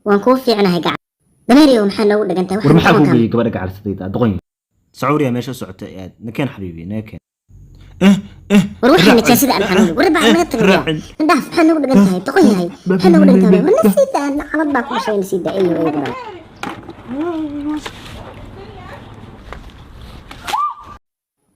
Waan kuu fiicnahay gacan. Dameeriyow, maxaa noogu dhagan tahay? War Waxaan maxaa kuu doqonkan geeyey gabadha gacalsadayda doqon sacuuriya meesha socota aad nakeen xabiibi nakeen. War waxaa nijaasada aan xanuun. War baa naga tagaya. Indhaaf, maxaa noogu dhagan tahay? Doqon yahay. Maxaa noogu dhagan tahay? War nasiida calad baa ku dhashay, nasiida eeyo eeyo dhan.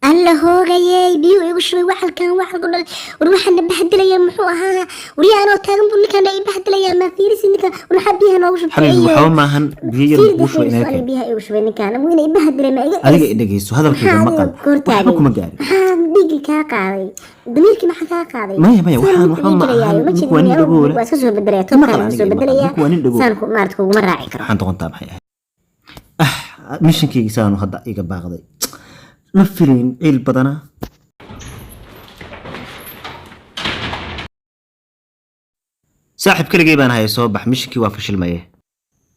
Alla hoogayey, biyuu igu shubay waxalkan, waxalku dhal. War waxaan bahdilaya muxuu ahaa? Waryaa, anoo taagan buu ninkan i bahdilayaa. Maa fiirisi ninkan? War maxaa biyaha noogu shubtay? Xabiibi, Eeyo. waxba maahan, biyo yar Fiir kuu shubay dadka inaga keen. Biyaha igu shubay ninkan, wina i bahdilay, ma iga Adiga i dhegeyso, hadalkayga Maxaa maqal. adiga goor Waxba taagay? kuma gaarin. Maxaa dhiiggii kaa qaaday? Damiirkii maxaa kaa qaaday? Maya, maya, Saan waxaan ku waxba ma dhiigelayaa, ahan. ma Ninku waa nin jeedin, dhagoole. waa iska soo bedelaya. Maqal Toobkaan aniga soo i maqal. bedelaya. Ninku waa nin dhagool. Saan ku maarata kuguma raaci karo. Waxaan doqontaa maxay ahayd? Ah, mishankaygi saanu hadda iga baaqday, ma filayn ciil badana. Saaxiib, keligay baan hayay, soo bax, mishinkii waa fashilmaye.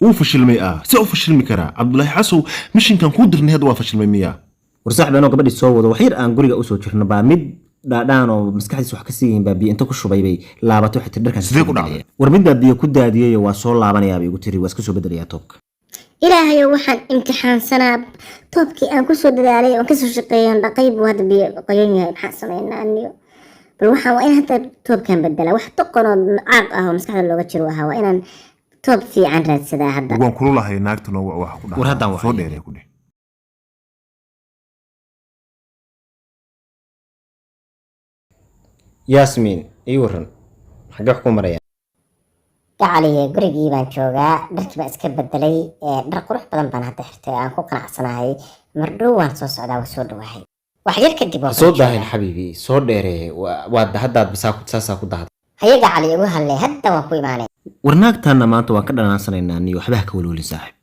Wuu fashilmay ah? See u fashilmi karaa, Cabdulaahi Xasow? Mishinkan kuu dirnay hadda waa fashilmay miyaa? War saaxiib, anoo gabadhii soo wado, wax yar aan guriga usoo jirno baa mid dhaadhaan oo maskaxdiisa wax ka sii yihiin baa biyo inta ku shubay bay laabatay. Waxay tiri dharkaan Sidee ku dhacday? War mid baa biyo ku daadiyey, waa soo laabanayaa bay igu tiri, waa iska soo bedelayaa toobka. Ilaahayow, waxaan imtixaansanaa toobkii aan kusoo dadaalay oon kasoo shaqeeyay oon dhaqay buu hadda biyo qoyan yahay. Maxaan sameynaa aniyo? Bal waxaan waa in hadda toobkan bedela. Wax doqon oo caaq ah oo maskaxda looga jiro ahaa. Waa inaan toob fiican raadsadaa hadda. Waan kula lahay naagta noo wax ku War haddaan dhaca waxay. Soo dheeree ku dheh. Yaasmiin, ii waran, xagee wax ku maraya? Gacaliye, gurigii baan joogaa, dharkii baan iska bedelay, dhar qurux badan baan hadda xirtay, aan ku qanacsanahay. Mardhow waan soo socdaa, waa soo dhawahay, wax yar kadib waan Soo kula daahin joogaa. Xabiibi, soo dheeree, waad haddaad bisaa saasaa ku dahda. Haye gacali, igu hadlay, hadda waan ku imaanay. War naagtaana maanta waan ka dhanansanaynaa niyo, waxba ha ka walwalin saaxiib.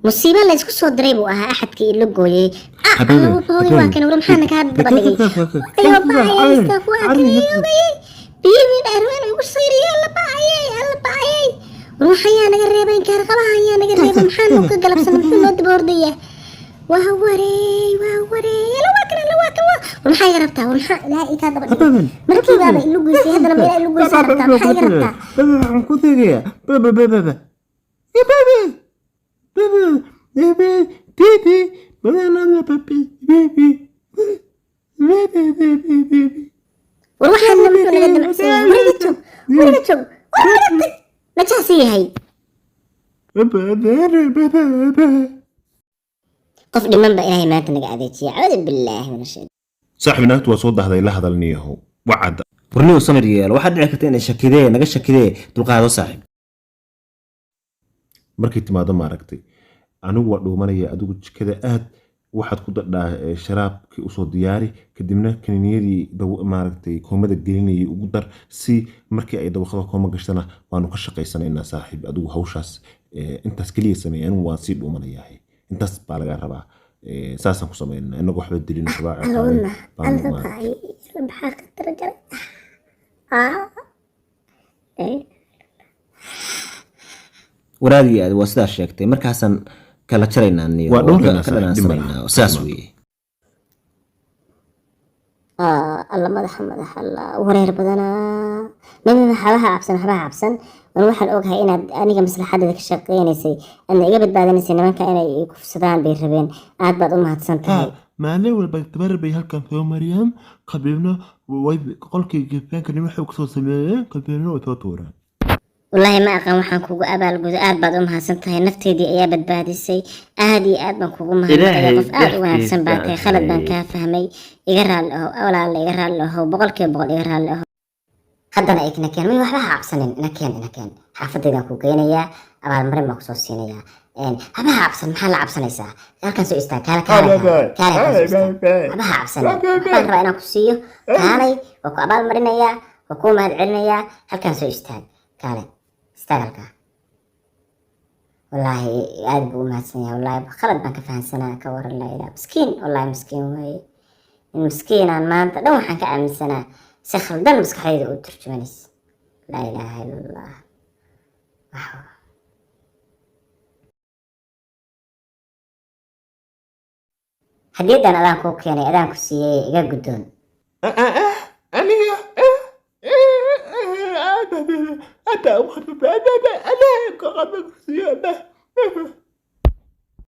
Musiibo la isku soo diray buu ahaa axadkii ila gooyey. Ah, Habibi, hogay, waa kan. War maxaana kaa daba dhigay? Ayo bacayay, waa kan hogayay, biyihii dheerween igu sayriyay. Alla bacayay, alla bacayay. War waxayaa naga reebay, inkaar qabaha ayaa naga reebay. Maxaanu ka galabsanay? Muxuu noo daba ordayaa? Waa wareey, waa wareey. Alla waa kan, alla waa kan, waa. War maxaa iga rabtaa? War maxaa ilaahay ii kaa daba dhigay? Markii baaba ilu goysay, haddana ma ilaa ilu goysay rabtaa? Maxaa iga rabtaa? Waxaan ku tegayaa baba baba baba baba baby baby baby. War waxaana muxuu naga damacsan yahay? War iga joog, war iga joog, war iga tag, najaasi yahay. Qof dhiman ba ilaahay maanta naga adeejiya. Cacuudu billaahi min ashaytaan. Saaxiib, naagtu waa soo dahday, la hadal niyahow wacadda. Warniyow, samir yeelo, waxaad dhici karta inay shakidee, naga shakidee, dulqaado saaxiib. Markay timaado maaragtay, anigu waa dhuumanaya, adigu jikada aad, waxaad ku dadhaa sharaabkii usoo diyaari, kadibna kaniiniyadii maaragtay koomada gelinayay ugu dar, si markii ay dawaqada kooma gashtana waanu ka shaqaysanaynaa. Saaxiib, adigu hawshaas intaas keliya sameey, anigu waan sii dhuumanayaa, intaas baa laga rabaa. Saasaan ku samaynaa, inagoo waxba dilin, waxba ciqaabin Alwana baanu alla maaragtay. bacayay, maxaa khatara jaray? Ah. Waraadii aad waa sidaas sheegtay, markaasaan kala jaraynaa niyo. Waa dhowraynaa ka saaxiib, dhib ma laha. dhanansanaynaa, sidaas weeye. Ah, alla madaxa, madaxa, alla wareer badanaa. Mami, waxbaha cabsan, waxbaha cabsan. Wan waxaan ogahay inaad aniga maslaxadeeda ka shaqeynaysay, aadna iga badbaadinaysay nimanka inay i kufsadaan bay rabeen. Aad baad u mahadsan tahay. Maalin walba gabar bay halkan soo mariyaan, kadibna way qolkii gefeen, kadibna waxay kusoo sameeyeen, kadibna way soo tuureen. Wallaahi ma aqaan waxaan kugu abaalgudo. Aad baad u mahadsan tahay, nafteedii ayaa badbaadisay. Aad iyo aad baan kugu mahadnaqaya. Ilaahay Qof aad u wanaagsan baa tahay. dartiis Khalad baan baan kaa fahmay, iga raalli ahow walaala, iga raalli ahow, 100% iga raalli ahow. Haddana ina keen, may waxba ha cabsanin, ina keen, ina keen, xaafadeydaan ku geynayaa, abaalmarin baan kusoo siinayaa. Waxba ha cabsan, maxaa la cabsanaysaa? Halkan soo istaag, kaale, kaale, kaale, kaale, halkan soo istaag. Waxba ha cabsanin, waxbaan rabaa inaan ku siiyo. Kaalay, waa ku abaalmarinayaa, waa kuu mahad celinayaa. Halkan soo istaag, kaale, istaag halkaa. Wallaahi aad buu u mahadsan yahay. Wallaahi khalad baan ka fahansanaa, ka waran? Laa ilaa miskiin, wallaahi miskiin waaye, in miskiinaan maanta dhan waxaan ka aaminsanaa si khaldan maskaxdayda u turjumanaysa. Laa ilaaha illa Allah. Wow. Hadiyaddan adaan kuu keenay, adaan ku siiyey, iga guddoon. Aniga.